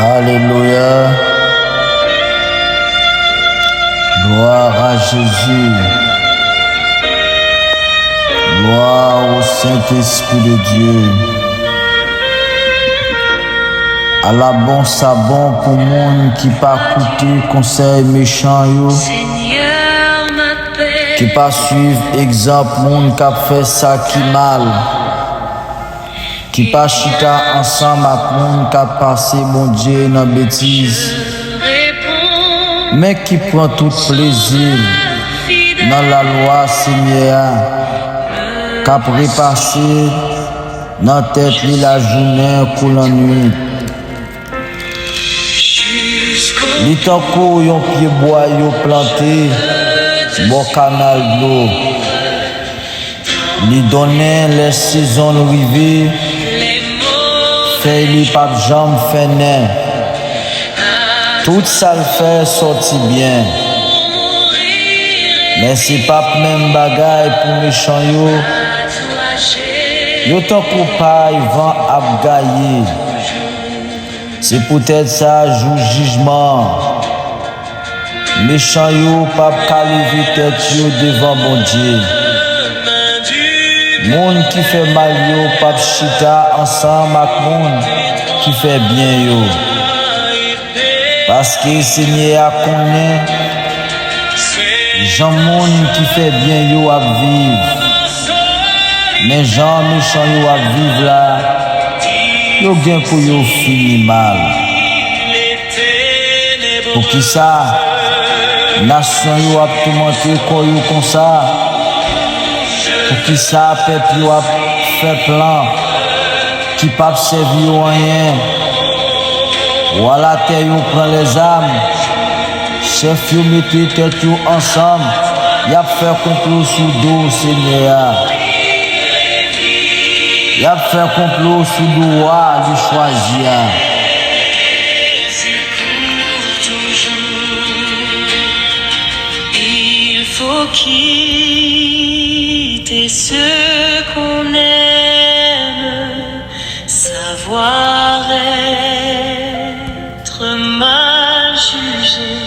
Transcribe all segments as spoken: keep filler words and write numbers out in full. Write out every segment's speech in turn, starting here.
Alelouya. Gloire à Jésus. Gloire au Saint-Esprit de Dieu. Ala bon sa bon pou moun ki pa koute konsèy mechan yo, ki pa swiv egzanp moun k ap fè sa ki mal, ki pa chita ansanm ak moun k ap pase Bondye nan betiz, men ki pran tout plezi l nan lalwa Senyè a, k ap repase nan tèt li lajounen kou lannwit. Li tankou yon pyebwa yo plante bò kanal dlo. Li donnen lè sezon l rive, fèy li p ap janm fennen. Tout sa l fè sòti byen. Men se p ap menm bagay pou mechan yo. Yo tankou pay van ap gaye. Se poutèt sa, jou jijman an, mechan yo p ap ka leve tèt yo devan Bondye. Moun ki fè mal yo p ap chita ansanm ak moun ki fè byen yo. Paske Senyè a konnen jan moun ki fè byen yo ap viv. Men jan mechan yo ap viv la, yo gen pou yo fini mal. Poukisa nasyon yo ap toumante kò yo konsa? Poukisa pèp yo ap fè plan ki p ap sèvi yo anyen? Wa latè yo pran lèzam, chèf yo mete tèt yo ansanm, y ap fè konplo sou do Senyè a. Y ap fè konplo sou do wa li chwazi a. Il faut quitter ce qu'on aime, savoir être mal jugé,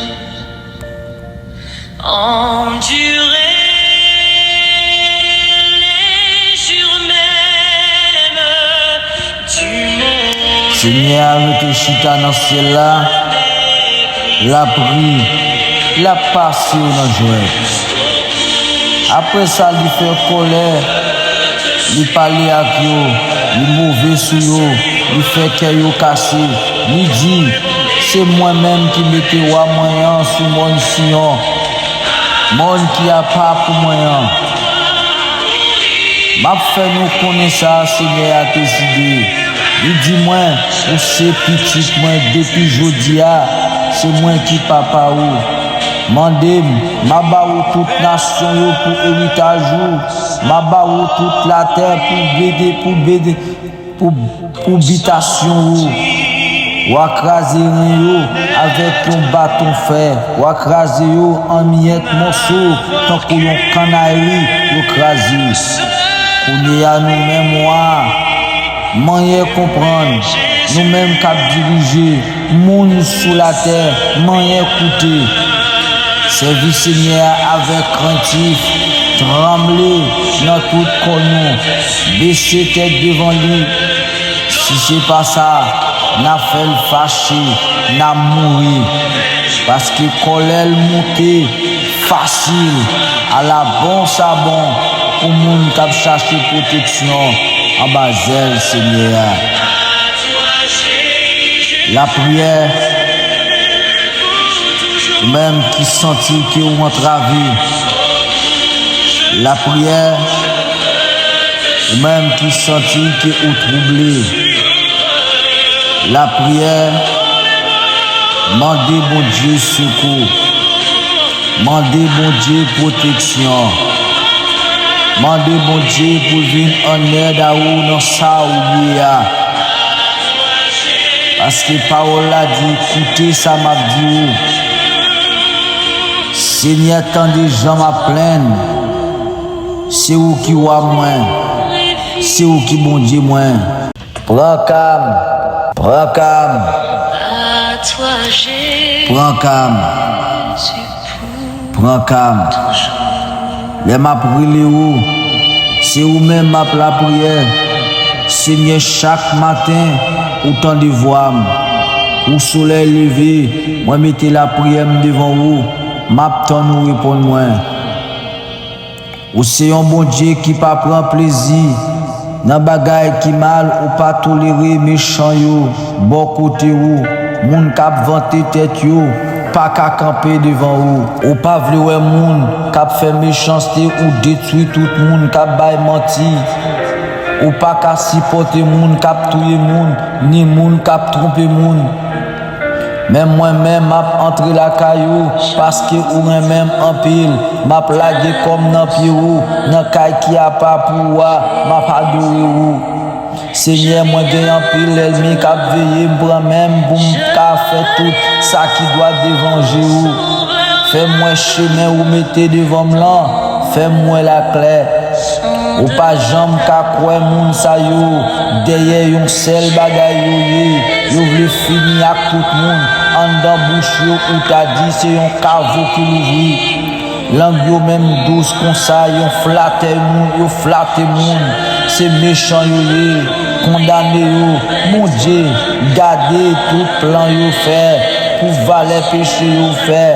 endurer les jours mêmes du monde. Senyè a rete chita nan syèl la, l ap ri, l ap pase yo nan jwèt. Apre sa, li fè kòlè, li pale ak yo, li move sou yo, li fè kè yo kase. Li di, "Se mwen menm ki mete wa mwen an sou mòn Siyon, mòn ki apa pou mwen an." M ap fè nou konnen sa Senyè a deside. Li di mwen, "Ou se pitit mwen depi jodi a, se mwen ki papa ou." Mande m, m a ba ou tout nasyon yo pou eritaj ou. M a ba ou tout latè pou bede, pou bede, pou, pou bitasyon ou. W a kraze ren yo avèk yon baton fè. W a kraze yo an miyèt moso, tankou yon kannari yo kraze. Kounye a, nou menm wa, manyen konprann, nou menm k ap dirije moun sou latè, manyen koute. Sèvi Senyè a avèk krentif, tranble nan tout kò nou, bese tèt devan li. Si se pa sa, n a fè l fache, n a mouri. Paske kòlè l monte fasil. Ala bon sa bon pou moun k ap chache pwoteksyon anba zèl Senyè a. Lapriyè, ou menm ki santi ke ou antrave. Lapriyè, ou menm ki santi ke ou twouble. Lapriyè, mande Bondye sekou. Mande Bondye pwoteksyon. Mande Bondye pou l vin an èd a ou nan sa ou ye a. Paske pawòl la di, "Koute sa m ap di ou. Senyè, tande jan m ap plenn. Se ou ki wa mwen. Se ou ki Bondye mwen. Pran ka m. Pran ka m." Pran ka m. Pran ka m. Lè m ap rele ou, se ou menm m ap lapriyè. Senyè, chak maten, ou tande vwa m. Kou solèy leve, mwen mete lapriyè m devan ou. M ap tann ou reponn mwen. Ou se yon Bondye ki pa pran plezi nan bagay ki mal, ou pa tolere mechan yo bò kote ou. Moun k ap vante tèt yo pa ka kanpe devan ou. Ou pa vle wè moun k ap fè mechanste, ou detwi tout moun k ap bay manti. Ou pa ka sipòte moun k ap touye moun, ni moun k ap twonpe moun. Men mwen menm, m ap antre lakay ou, paske ou renmen m anpil. M ap lage kò m nan pye ou, nan kay ki apa pou ou a, m ap adore ou. Senyè, mwen gen anpil lènmi k ap veye m pran men m pou m ka fè tout sa ki dwat devan je ou. Fè m wè chemen ou mete devan m lan, fè m wè l aklè. Ou pa janm ka kwè moun sa yo, dèyè yon sèl bagay yo ye, yo vle fini ak tout moun. Anndan bouch yo, ou ta di se yon kavo ki louvri. Lang yo menm dous konsa, yon flatè moun, yo flate moun. Se mechan yo ye, kondane yo. Bondye, gade tout plan yo fè pou valè peche yo fè.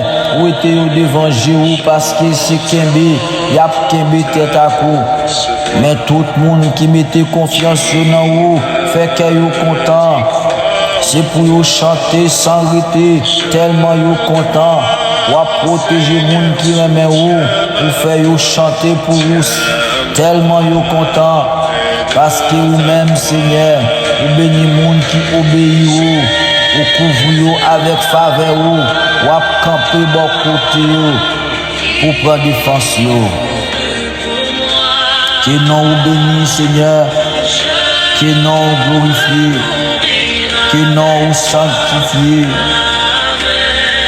Wete yo devan je ou, paske se kenbe y ap kenbe tèt ak ou. Men tout moun ki mete konfyans yo nan ou, fè kè yo kontan. Se pou yo chante san rete, tèlman yo kontan. W ap pwoteje moun ki renmen ou, ou fè yo chante pou ou, tèlman yo kontan. Paske ou menm, Senyè, ou beni moun ki obeyi ou, ou kouvri yo avèk favè ou, w ap kanpe bò kote yo pou pran defans yo. Ke non ou beni, Senyè. Ke non ou glorifye. Ke non ou sanktifye.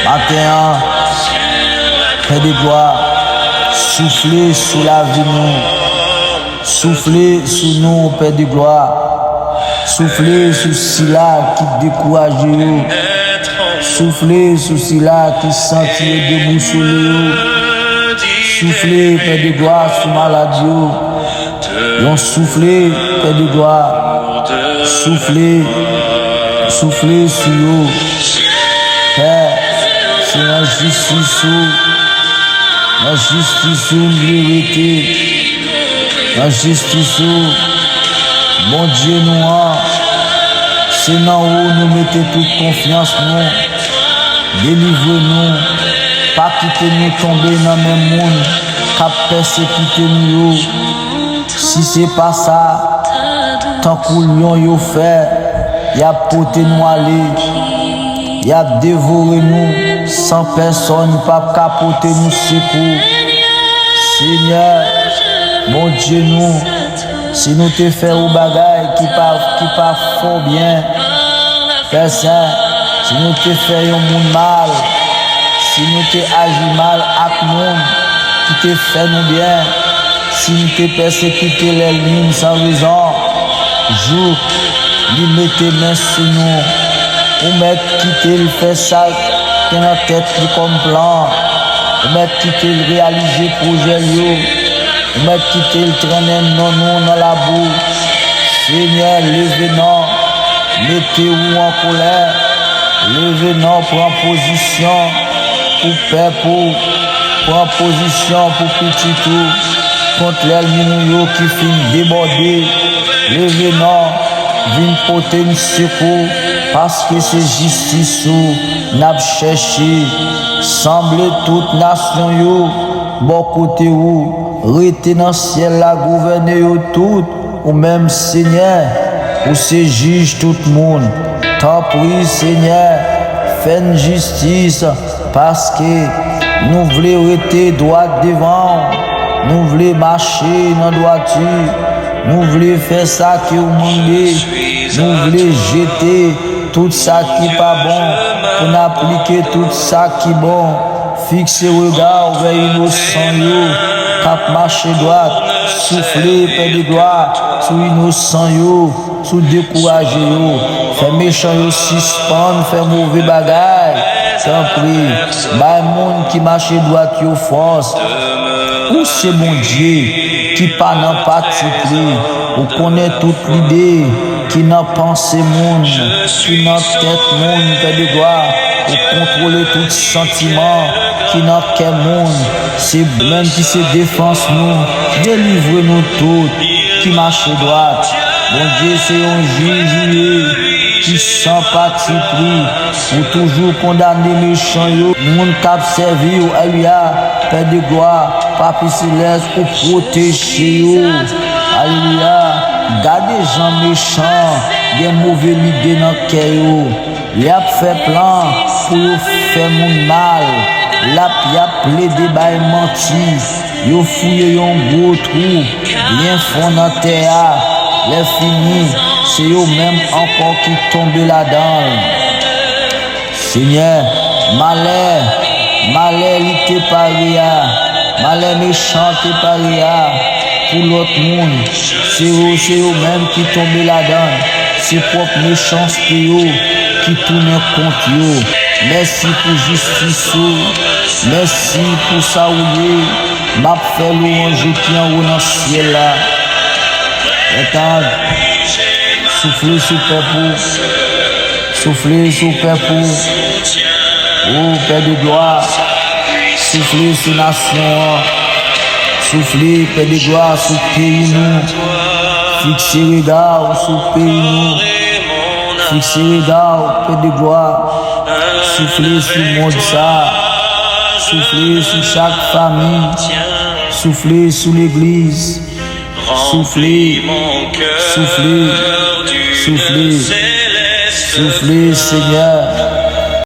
Maten an, Pè de glwa, soufle sou lavi nou. Soufle sou nou, Pè de glwa. Soufle sou sila ki dekouraje yo. Soufle sou sila ki santi yo debousole yo. Soufle, Pè de glwa, sou malad yo. Yon soufle, Pè de glwa. Soufle, soufle sou yo. Pè, se nan jistis ou, nan jistis ou m vle rete. Nan jistis ou, Bondye nou an, se nan ou nou mete tout konfyans nou. Delivre nou, pa kite nou tonbe nan men moun k ap pèsekite nou yo. Si se pa sa, tankou lyon yo fè, y ap pote nou ale. Y ap devore nou san pèsonn p ap ka pote nou sekou. Senyè, Bondye nou, si nou te fè yon bagay ki pa, ki pa fè w byen, Pè Sen, si nou te fè yon moun mal, si nou te aji mal ak moun ki te fè nou byen, si nou te pèsekite lènmi n san rezon, jouk li mete men sou nou, ou mèt kite l fè sa k gen nan tèt li kòm plan. Ou mèt kite l reyalize pwojè l yo. Ou mèt kite l trennen non nou nan labou. Senyè, leve non, mete ou an kolè. Leve non, pran pozisyon pou pèp ou. Pran pozisyon pou pitit ou. Kont lènmi nou yo ki fin debòde. Leve non, vin pote n sekou, paske se jistis ou n ap chèche. Sanble tout nasyon yo bò kote ou, rete nan syèl la, gouvène yo tout, ou menm, Senyè, ou se jij tout moun. Tanpri, Senyè, fè n jistis, paske nou vle rete dwat devan w, nou vle mache nan dwati, nou vle fè sa ke w mande, nou vle jete tout sa ki pa bon, pou n aplike tout sa ki bon. Fikse rega w vè inosan yo k ap mache dwat. Soufle, Pè de glwa, sou inosan yo. sou dekouraje yo. Fè mechan yo sispann fè move bagay. Tanpri, bay moun ki mache dwat yo fòs. Ou se Bondye ki pa nan pati pri. Ou konnen tout lide ki nan panse moun, ki nan tèt moun, Pè de glwa. Ou kontwole tout santiman ki nan kè moun. Se ou menm ki se defans nou. Delivre nou tout ki mache dwat. Bondye se yon jij ou ye, ki san pati pri. Ou toujou kondane mechan yo. Moun k ap sèvi w, alelouya, Pè de glwa, Papi selès, ou pwoteje yo. Alelouya. Gade jan mechan gen move lide nan kè yo. Y ap fè plan pou yo fè moun mal. L ap, y ap plede bay manti. Yo fouye yon gwo twou byen fon nan tè a. Lèfini, se yo menm ankò ki tonbe ladan l. Senyè, malè, malè li te pare a, malè mechan te pare a pou lòt moun, se yo, se yo menm ki tonbe ladan l. Se pwòp mechanste yo ki tounen kont yo. Mèsi pou jistis ou. Mèsi pou sa ou ye. M ap fè lwanj ou ki anwo nan syèl la. Entand. Soufle sou pèp ou. Soufle sou pèp ou. O Pè de glwa. Soufle sou nasyon an. Soufle, Pè de glwa, sou peyi nou. Fikse rega w sou peyi nou. Fikse rega w, Pè de glwa. Soufle sou mond sa. Soufle sou chak fanmi. Soufle sou legliz. Soufle, soufle, soufle, soufle, Senyè.